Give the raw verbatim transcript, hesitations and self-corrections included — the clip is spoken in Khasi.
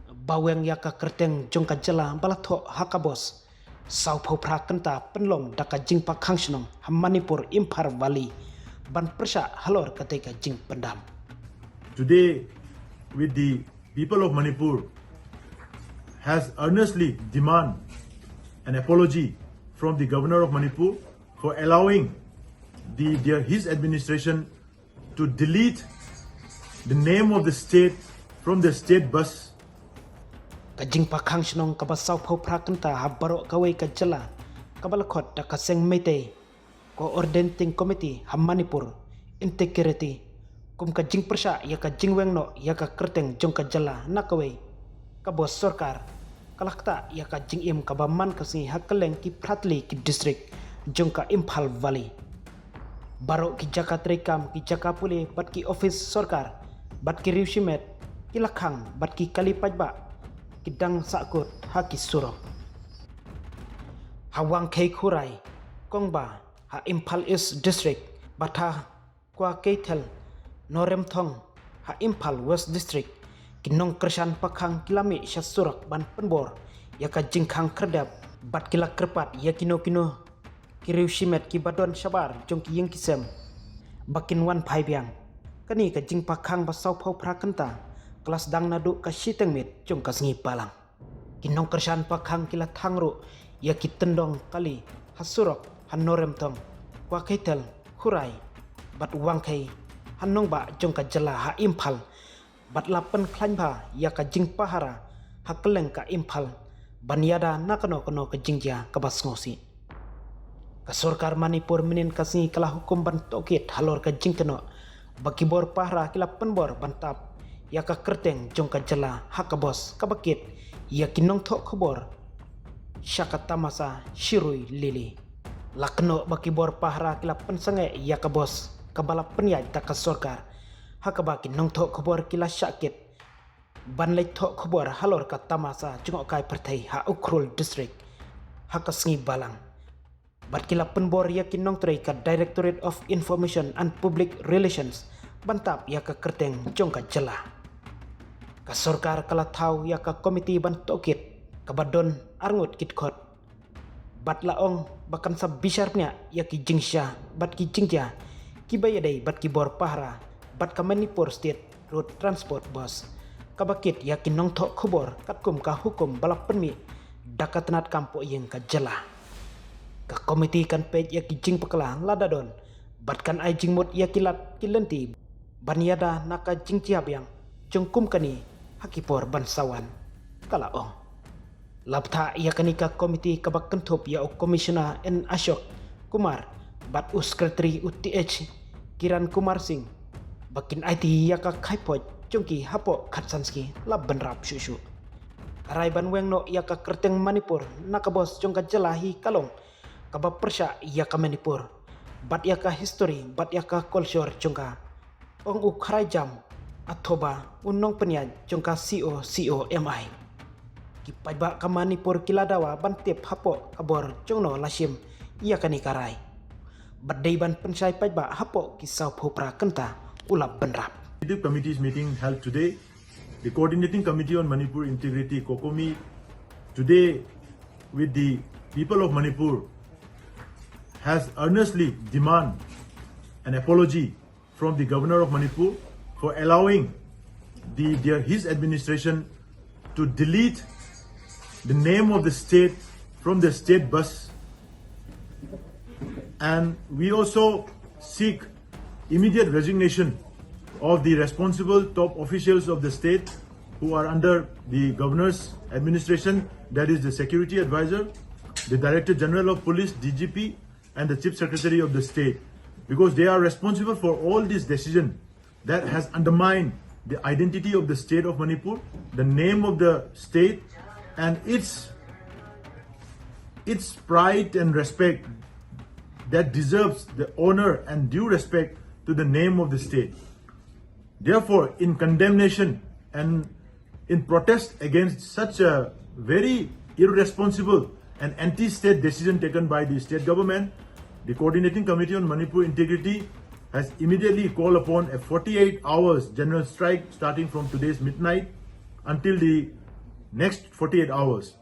Ba weng ïa ka kyrteng jong ka jylla ba la thoh ha ka bos sawphew phra kynta pynlong da ka jingpakkhang shnong ha Manipur Imphal Valley ban pyrshah halor katei ka jingpyndam. Today, with the people of Manipur, has earnestly demand an apology from the governor of Manipur for allowing the, their, his administration to delete the name of the state from the state bus. Ka jingpakkhang shnong kaba sawphew phra kynta ha baroh kawei ka jylla kaba la khot da ka seng Meitei Coordinating Committee ha Manipur Integrity kum ka jingpyrshah ïa ka jingweng noh ïa ka kyrteng jong ka jylla na kawei ka bos sorkar ka la ktah ïa ka jingim kaba man ka sngi ha kylleng ki phra tylli ki district jong ka Imphal Valley. Baroh ki jaka treikam, ki jaka pule bad ki office sorkar bad ki riew shimet ki la khang bad ki kali paidbah ki dang sahkut ha ki surok. Ha Wangkhei Khurai, Kongba ha Imphal East District bad ha Kwakeithel Noremthong ha Imphal West District, ki nongkyrshan pakhang ki la mih sha surok ban pynbor ïa ka jingkhang khyrdep bad ki la kyrpad ïa kino kino ki riew shimet kiba don shabar jong ki ïing ki sem ba kin wan phai biang. Kane ka jingpakkhang ba sawphew phra kynta ka la sdang naduh ka shiteng miet jong ka sngi Balang. Ki nongkyrshan pakhang ki la thang ruh ïa ki tyndong kali ha surok ha Noremthong, Kwakeithel, Khurai bad Wangkhei ha nongbah jong ka jylla ha Imphal bad la pynkhlaiñ bha ïa ka jingpahara ha kylleng ka Imphal ban ïada na kano kano ka jingjia kaba sngewsih. Ka sorkar Manipur mynhynnin ka sngi ka la hukum ban tohkit halor ka jingkynnoh ba ki bor pahara ki la pynbor ban tap ïa ka kyrteng jong ka jylla ha ka bos kaba kit ïa ki nongthoh khubor sha ka tamasa Shirui Lily. La kynnoh ba ki bor pahara ki la pynsangeh ïa ka bos kaba la pynïaid da ka sorkar ha kaba ki nongthoh khubor ki la shah kit ban leit thoh khubor halor ka tamasa jngohkai pyrthei ha Ukhrul District ha ka sngi Balang. Bad ki la pynbor ïa ki nongtrei ka Directorate of Information and Public Relations ban tap ïa ka kyrteng jong ka jylla. Ka sorkar ka la thaw ïa ka komiti ban tohkit kaba don arngut ki dkhot bad la ong ba kan sa bishar bniah ïa ki jingshisha bad ki jingjia kiba ïadei bad ki bor pahara bad ka Manipur State Road Transport Bus kaba kit ïa ki nongthoh khubor katkum ka hukum ba la pynmih da ka tnat kam pohïing ka jylla. Ka komiti kan peit ïa ki jingpakla lada don bad kan ai jingmut ïa ki lad ki lynti ban ïada na ka jingjia biang jong kum kane ha ki por ban sa wan, ka la ong. La bthah ïa kane ka komiti kaba kynthup ïa u Commissioner N Ashok Kumar bad u Secretary u Th Kiran Kumar Singh ba kin aiti ïa ka khaiphoit jong ki hapoh khatsan sngi la bynrap shuh shuh. Ka rai ban weng noh ïa ka kyrteng Manipur na ka bos jong ka jylla hi ka long kaba pyrshah ïa ka Manipur bad ïa ka history bad ïa ka culture jong ka, ong u Khraijam Athoba, u nongpynïaid jong ka C O C O M I. Ki paidbah ka Manipur ki la dawa ban tip hapoh ka bor jong no la shim ïa kane ka rai bad dei ban pynshai paidbah hapoh ki sawphew phra kynta u la bynrap. Executive Committee's meeting held today. The Coordinating Committee on Manipur Integrity, COCOMI, today with the people of Manipur has earnestly demand an apology from the governor of Manipur for allowing the, their, his administration to delete the name of the state from the state bus. And we also seek immediate resignation of the responsible top officials of the state who are under the governor's administration, that is the security advisor, the director general of police, D G P, and the chief secretary of the state, because they are responsible for all this decision that has undermined the identity of the state of Manipur, the name of the state, and its, its pride and respect that deserves the honor and due respect to the name of the state. Therefore, in condemnation and in protest against such a very irresponsible and anti-state decision taken by the state government, the Coordinating Committee on Manipur Integrity has immediately called upon a forty-eight hours general strike starting from today's midnight until the Next forty-eight hours,